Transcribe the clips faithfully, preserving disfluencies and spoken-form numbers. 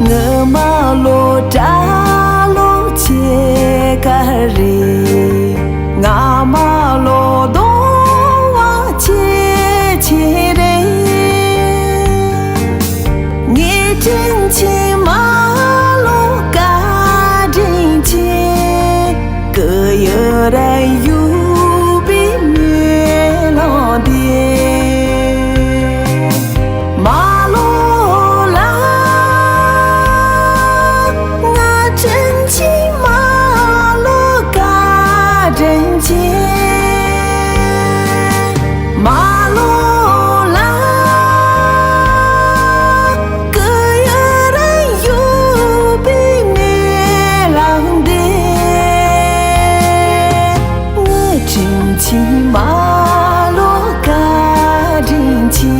ངའི་མ་ལོ་གྲྭ་ལོག་ཆེ་ག་རེད། ང་མ་ལོ་གདོང་བ་ཆེ་ཆེ་རེད། ངའི་དྲིན་ཆེ་མ་ལོ་བཀའ་དྲིན་ཆེ། གུ་ཡུ་ར་ཡུ་བི་མེ་ལོ་དེ། མ་ལོ་ལ། ང་དྲིན་ཆེ་མ་ལོ་བཀའ་དྲིན་ཆེ། མ་ལོ་ལ། གུ་ཡུ་ར་ཡུ་བི་མེ་ལོ་དེ། ང་དྲིན་ཆེ་མ་ལོ་བཀའ་དྲིན་ཆེ།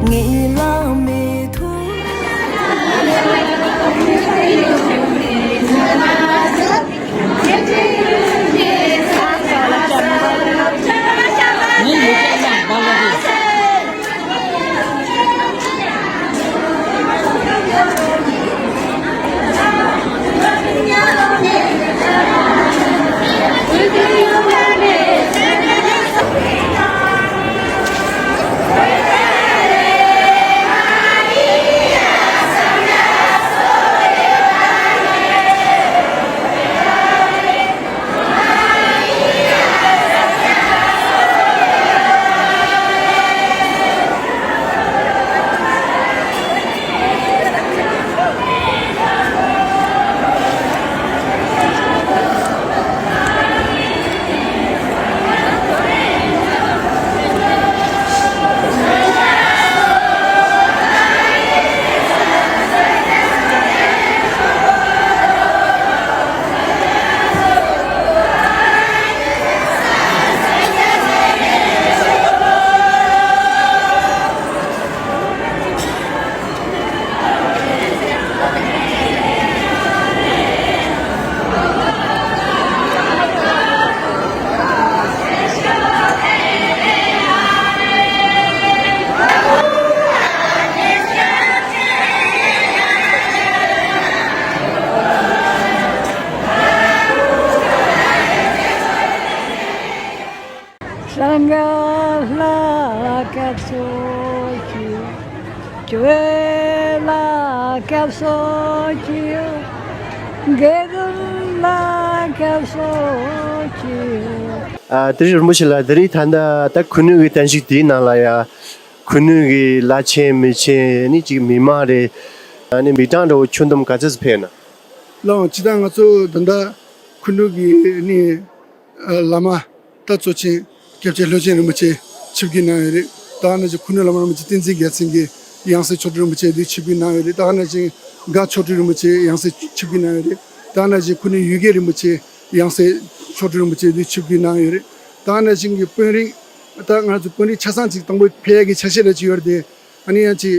ངའི་ལག་མི་ཐུག་སངས་རྒྱས་ལ་སྐྱབས་སུ་མཆིའོ། ཆོས་ལ་སྐྱབས་སུ་མཆིའོ། དགེ་འདུན་ལ་སྐྱབས་སུ་མཆིའོ། ཨ། དེ་རིང་རིན་པོ་ཆེ་ལགས། དེ་རིང་ད་ལྟ་ད་ཁུ་ནུ་གི་བརྟན་བཞུགས་དེའི་ནང་ལ་ཡ། ཁུ་ནུ་གི་བླ་ཆེན་མི་ཆེན་ནི་གཅིག་མི་མང་རེད། ཨ་ནི་མི་གྲངས་འདྲ་བོ་ཁྱོན་བསྡོམས་ག་ཚོད་ཙམ་ཕེབས་ན། ལགས་འོང་། སྤྱིར་བཏང་ང་ཚོ་ད་ལྟ་ཁུ་ནུ་གི་ནི་བླ་མ། ད་གཙོ་ཆེན་སྐྱབས་རྗེ་ལྷོ་བྱང་རིན་པོ་ཆེ་ཆིབས་བསྒྱུར་གནང་ཡོད་རེད། ད་ག་ནང་བཞིན་ཁུ་ནུ་བླ་མ་རིན་པོ་ཆེ་བསྟན་འཛིན་རྒྱལ་མཚན་གྱི་ཡང་སྲིད་མཆོག་སྤྲུལ་རིན་པོ་ཆེ་འདི་ཆིབས་བསྒྱུར་གནང་ཡོད་རེད། ད་ག་ནང་བཞིན་སྒ་མཆོག་སྤྲུལ་རིན་པོ་ཆེ་ཡང་སྲིད་ཆིབས་བསྒྱུར་གནང་ཡོད་རེད། ད་ག་ནང་བཞིན་ཁུ་ནུ་ཡུལ་དགེ་རིན་པོ་ཆེ་ཡང་སྲིད་མཆོག་སྤྲུལ་རིན་པོ་ཆེ་འདི་ཆིབས་བསྒྱུར་གནང་ཡོད་རེད། ད་ག་ནང་བཞིན་གྱི་དཔོན་རིགས། ད་ང་ཚོ་དཔོན་རིགས་ཆ་ཚང་ཅིག་དང་པོ་ཕེབས་ཡ་གི་ཆ་ཤས་རེ་ཅིག་ཡོད་རེད་དེ། ཨ་ནི་ཡང་ཅིག་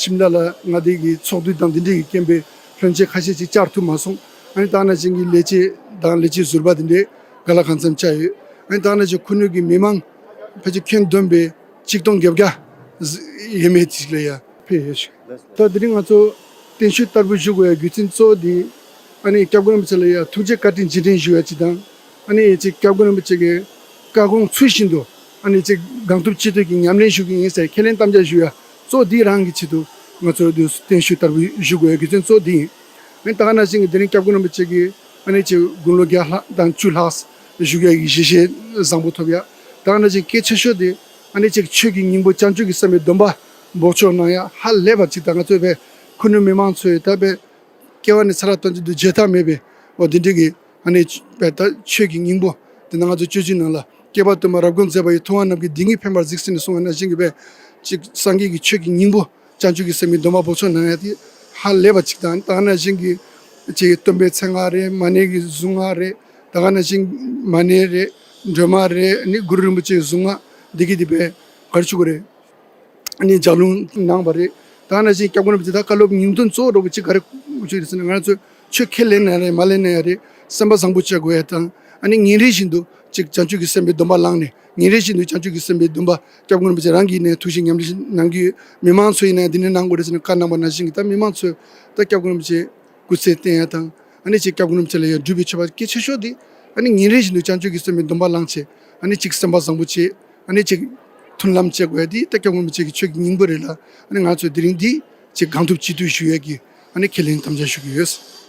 ཤིམ་ལ་ལ་མངའ་སྡེ་གི་ཚོགས་འདུ་དང་འདི་འདྲའི་གི་རྐྱེན་པས་བློན་ཆེན་ཁ་ཤས་ཅིག་བཅར་ཐུབ་མ་སོང་། ཨ་ནི་ད་ག་ནང་བཞིན་གྱི་ལས་བྱེད་དང་ལས་བྱེད་ཟུར་པ་འདི་འདྲའི་ག་ལ་གང་འཚམ་བཅར་ཡོད། ཨ་ནི་ད་ག་ནང་བཞིན་ཁུ་ནུ་གི་མི་མང་ཕལ་ཆེར་ཁྱོན་བསྡོམས་པས་ཆིག་སྟོང་བརྒྱད་བརྒྱ་ཡས་མས་ཅིག་ལ་ཡ་ཕེབས་ཡོད་ཞུ། ད་དེ་རིང་ང་ཚོ་བརྟན་བཞུགས་བསྟར་འབུལ་ཞུ་དགོས་ཡ་རྒྱུ་མཚན་གཙོ་བོ་འདི། ཨ་ནི་སྐྱབས་མགོན་རིན་པོ་ཆེ་ལ་ཡ་ཐུགས་རྗེ་བཀའ་དྲིན་རྗེས་དྲན་ཞུ་ཡ་ཅིག་དང་། ཨ་ནི་ཅིག་སྐྱབས་མགོན་རིན་པོ་ཆེ་གི་བཀའ་དགོངས་ཚུལ་བཞིན་དུ་ཨ་ནི་ཅིག་གང་ཐུབ་ཅི་ཐུབ་ཀྱིས་ཉམས་ལེན་ཞུ་གི་ཡིན་ཟེར་ཁས་ལེན་དམ་བཅའ་ཞུ་ཡ་གཙོ་བོ་འདི་རང་གི་ཆེད་དུ་ང་ཚོ་འདི་བརྟན་བཞུགས་བསྟར་འབུལ་ཞུ་དགོས་ཡ་རྒྱུ་མཚན་གཙོ་བོ་འདི་ཡིན། ཨ་ནི་ད་ག་ནང་བཞིན་གྱི་དེ་རིང་སྐྱབས་མགོན་རིན་པོ་ཆེ་གི་ཨ་ནི་ཅིག་དགུང་ལོ་བརྒྱ་ལྷག་དང་བཅུ་ལྷག་བཞུགས་ཡ་གི་ཞལ་བཞེས་བཟང་པོ་ཐོབ་ཡ། ད་ག་ནང་བཞིན་གལ་ཆེ་ཤོས་དེ་ཨ་ནི་ཅིག་ཆོས་ཀྱི་སྙིང་པོ་བྱང་ཆུབ་ཀྱི་སེམས་ཀྱི་སྡོམ་པ་འབོགས་ཆོག་གནང་ཡ་ཧ་ལས་པ་ཅིག་དང་། ང་ཚོའི་བས་ཁུ་ནུ་མི་མང་ཚོའི་ད་བས་སྐྱེ་བ་ནས་ཚེ་རབས་དོན་གཅིག་ཏུ་བརྗེད་ཐབས་མེད་པའི་འོ་དེ་འདྲ་གི་ཨ་ནི་བས་ད་ཆོས་ཀྱི་སྙིང་པོ་དེ་ནང་ང་ཚོ་སྤྱོད་ཚུལ་ནང་ལ། བསྐལ་པ་དུ་མར་རབ་དགོངས་མཛད་པ་ཡི། ཐུབ་དབང་རྣམས་ཀྱིས་འདི་ཉིད་ཕན་པར་གཟིགས་ཟེར་ནས་གསུངས་པ་ནང་བཞིན་གྱི་བས་ཅིག་སངས་རྒྱས་ཀྱི་ཆོས་ཀྱི་སྙིང་པོ་བྱང་ཆུབ་ཀྱི་སེམས་ཀྱི་སྡོམ་པ་འབོགས་ཆོག་གནང་ཡ་དེ་ཧ་ལས་པ་ཅིག་དང་། ད་ག་ནང་བཞིན་གྱི་ཅིག་སྟོན་པའི་མཚན་སྔགས་རེད། མ་ཎི་གི་གཟུངས་སྔགས་རེད། ད་ག་ནང་བཞིན་མ་ཎི་རེད། སྒྲོལ་མ་རེད། ཨ་ནི་གུ་རུ་རིན་པོ་ཆེའི་གཟུངས་སྔགས། འདི་གི་འདི་པའི་ག་རེ་ཞུ་དགོས་རེད། ཨ་ནི་ལྗགས་ལུང་གནང་བ་རེད། ད་ནང་བཞིན་སྐྱབས་མགོན་རིན་པོ་ཆེ་ད་བཀའ་སློབ་ཉིན་ཐུན་གཙོ་བོ་འདྲ་བོ་གཅིག་ག་རེ་ཞུ་རེད་ཟེར་ན། ང་ཚོས་ཆོས་ཁས་ལེན་ན་རེད་མ་ལེན་ན་ཡང་རེད། སེམས་པ་བཟང་པོ་བྱེད་དགོས་ཡ་དང་། ཨ་ནི་ཉིན་རེ་བཞིན་དུ་ཅིག་བྱང་ཆུབ་ཀྱི་སེམས་དཔའི་སྡོམ་པ་བླངས་ནས། ཉིན་རེ་བཞིན་དུ་བྱང་ཆུབ་ཀྱི་སེམས་དཔའི་སྡོམ་པ་སྐྱབས་མགོན་རིན་པོ་ཆེ་རང་གིས་ནས་ཐུགས་བཞེད་ཉམས་ལེན་གནང་གི་ཡོད། མི་མང་ཚོ་ཡིན་ན་འདི་ནས་གནང་དགོས་རེད་ཟེར་ནས་བཀའ་གནང་བ་ནང་བཞིན་གྱི། ད་མི་མང་ཚོས་ད་སྐྱབས་མགོན་རིན་པོ་ཆེ་སྐུ་ཚེ་བརྟན་ཡ་དང་། ཨ་ནི་ཅིག་སྐྱབས་མགོན་རིན་པོ་ཆེ་ལ་ཡང་སྒྲུབ་པའི་མཆོད་པ་གལ་ཆེ་ཤོས་དེ། ཨ་ནི་ཉིན་རེ་བཞིན་དུ་བྱང་ཆུབ་ཀྱི་སེམས་དཔའི་སྡོམ་པ་བླངས་བྱས། ཨ་ནི་ཅིག་སེམས་པ་བཟང་པོ་བྱས། ཨ་ནི་ཅིག་མཐུན་ལམ་བྱེད་དགོས་ཡ་དེ་ད་སྐྱབས་མགོན་རིན་པོ་ཆེ་གི་ཆོས་ཀྱི་སྙིང་པོ་རེད་ལ། ཨ་ནི་ང་ཚོས་དེ་རིང་འདི་ཅིག་གང་ཐུབ་ཅི་ཐུབ་ཞུ་ཡས་ཀྱི་ཨ་ནི་ཁས་ལེན་དམ་བཅའ་ཞུ་གི་ཡོད།